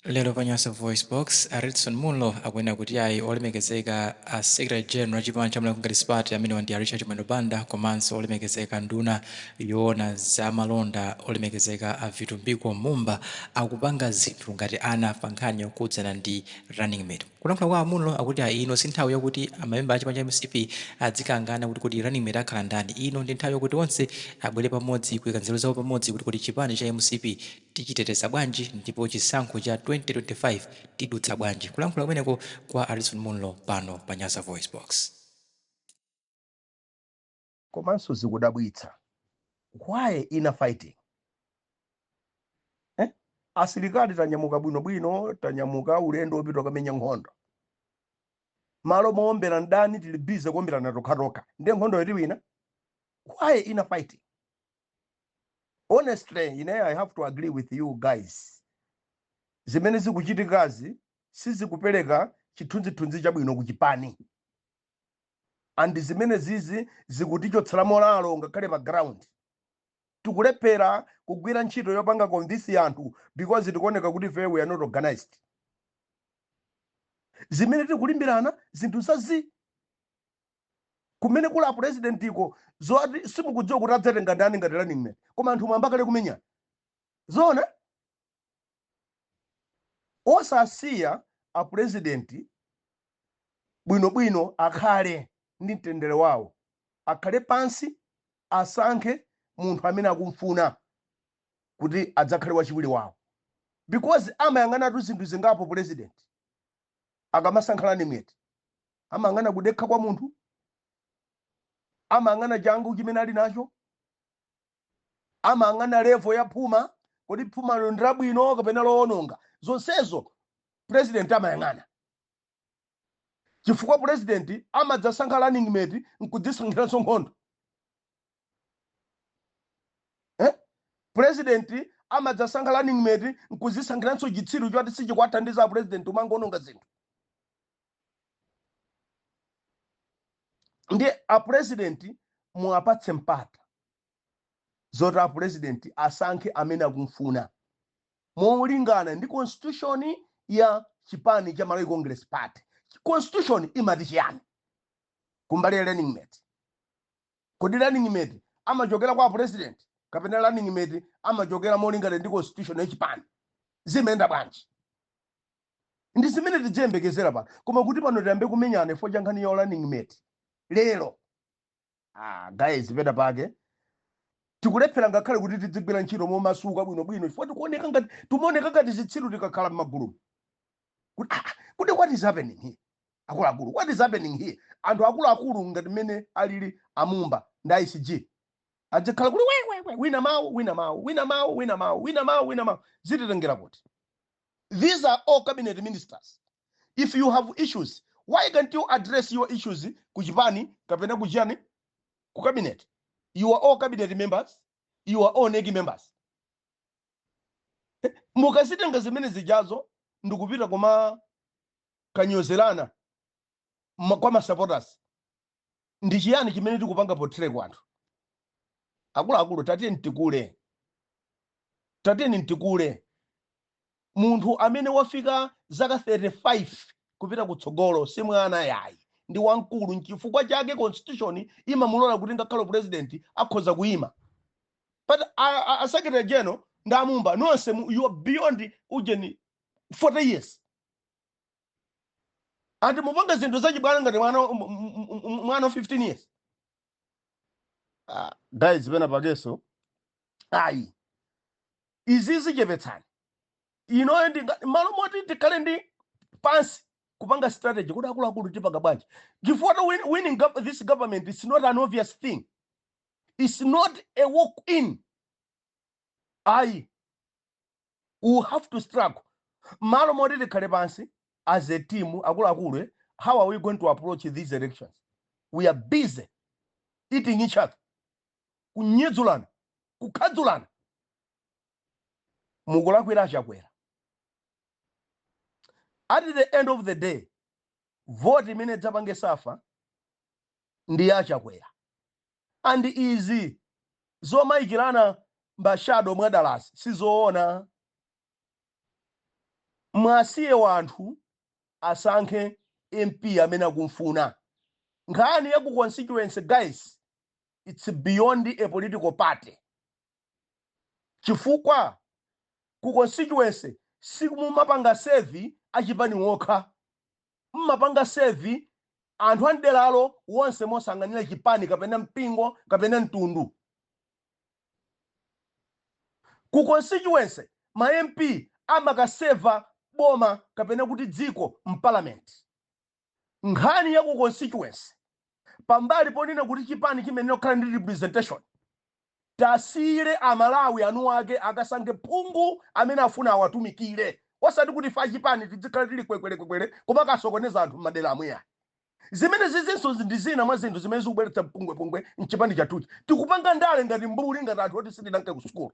Lero pa Nyasa VoiceBox, a Redson Munlo akunena kuti ayi, olemekezeka a Secretary General a chipani cha Malawi Congress Party amenewa ndi a Richard Chimwendo Banda komanso olemekezeka nduna yoona za malonda olemekezeka a Vitumbiko Mumba akupanga zinthu ngati ana pa nkhani yokhudzana ndi running mate. Kulankhula kwa a Munlo akuti ayi, ino si nthawi yokuti amamembala a chipani cha mcp adzikangana kuti kodi running mate akhala ndani. Ino ndi nthawi yokuti onse abwere pamodzi kuika nzeru zawo pamodzi kuti kodi chipani cha mcp tichiteteza bwanji ndipo chisankho cha 2025 tidutsa bwanji. Kulankhula kumeneko kwa a Redson Munlo pano pa Nyasa VoiceBox. Komanso zikudabwitsa, why infighting, eh? Asilikali tanyamuka bwinobwino, tanyamuka ulendo wopita kukamenya nkhondo, malo moombera mdani tili busy kuomberana tokhatokha. Ndiye nkhondo yatiwina? Why infighting? Honestly, ine I have to agree with you guys. Zimene zikuchitikazi sizikupereka chithunzithunzi chabwino kuchipani, and zimene zizi zikutichotsera morale. Ngakhale pa ground tikulephera kugwira ntchito yopanga convince anthu because tikuoneka kuti ife we are not organized. Zimene tikulimbirana zinthu zazi kumene kuli apresidentiko, zoti simukudziwa kuti adzatenga ndani ngati running mate, koma anthu mwamba kale kumenyana. Zona osasiya apresidenti bwinobwino akhale ndi mtendere wawo, akhale pansi, asankhe munthu amene akumfuna kuti adzakhale wachiwiri wawo, because amayang'anatu zinthu zingapo. President akamasankha running mate amayang'ana kudekha kwa munthu, amayang'ana changu chimene ali nacho, amayang'ana level ya phuma, kodi phumalo ndi labwino kapena lowononga. Zonsezo president amayang'ana, chifukwa president amadzasankha running mate nkudzisankhiranso nkhondo, eh? President amadzasankha running mate nkudzisankhiranso chitsiru choti sichikuwathandiza president, umangoononga zinthu. Ndiye apresident muwapatse mpata zoti apresident asankhe amene akumfuna molingana ndi constitution ya chipani cha Malawi Congress Party. Constitution imati chiyani kumbali ya running mate? Kodi running mate amachokera kwa president kapena running mate amachokera molingana ndi constitution ya chipani? Zimayenda bwanji? Ndi zimene tidziyembekezera pano. Koma kuti pano tiyambe kumenyana chifukwa cha nkhani ya running mate lero, ah, guys, pena pake tikulephera ngakhale kuti tidzigwira ntchito momasuka bwinobwino, chifukwa tikuoneka ngati, timaoneka ngati zitsiru tikakhala m'magulumu kuti, ah, kuti what is happening here? Akuluakulu, what is happening here? Anthu akuluakulu ngati mmene alili amumba ndi ICG adzikhala kuti wewewe, wina mawu, wina mawu, wina mawu, wina mawu, wina mawu, wina mawu, zititengera kuti? These are all cabinet ministers. If you have issues, why can't you address your issues kuchipani kapena kuchiyani, ku cabinet? You are all cabinet members, you are all NEC members. Mukazitenga zimene zijazo ndikupita koma kanyozerana kwa ma supporters, ndi chiyani chimene tikupanga portray kwa anthu? Akuluakulu, tatiyeni tikule, tatiyeni tikule. Munthu amene wafika zaka 35 kupita kutsogolo si mwana yayi, ndi wamkulu. Nchifukwa chake constitution imamulola kuti ngakhale president akhoza kuyima. But a secretary general ndi amumba nonse you are beyond ujeni 40 years and mupanga zinthu zachibwana ngati mwana 15 years. Ah, guys, pena pakeso ayi, izi zichepetsani. Inoyo ndi malo moti tikhale ndi pansi kupanga strategy kuti akuluakulu tipanga bwanji, chifukwa to winning this government is not an obvious thing, it's not a walk in ayi, we have to struggle. Malo moti tikhale pansi as a team, akuluakulu, how are we going to approach these elections, we are busy eating each other, kunyedzulana, kukhadzulana. Mukulakwira Chakwera. At the end of the day, vote imene idzapange suffer ndi ya Chakwera. And izi zomayikirana mbashado mwadalasi sizoona. Mwasiye wanthu asankhe MP amene akumfuna. Nkhani ya ku constituency, guys, it's beyond a political party, chifukwa ku constituency sikumumapanga serve achipani wokha, mmapanga serve anthu amderalo wonse mosang'anira chipani kapena mpingo kapena mtundu. Ku constituency ma MP amakaseva boma kapena kuti dziko mparliament. Nkhani ya ku constituency, pambali ponena kuti chipani chimene kukhala ndi representation, tasiyire Amalawi anu ake akasankhe phungu amene afuna awatumikire, osati kuti fa chipani tizikhala tili kwekwerekwekwere koma kasokoneza anthu m'madera amweya. Zimene zizinso ndi zina mwa zinthu zimene zikubweretsa mpungwepungwe mchipani chathuchi. Tikupanga ndale ngati mbuli, ngati anthu oti sitinanke ku sukulu.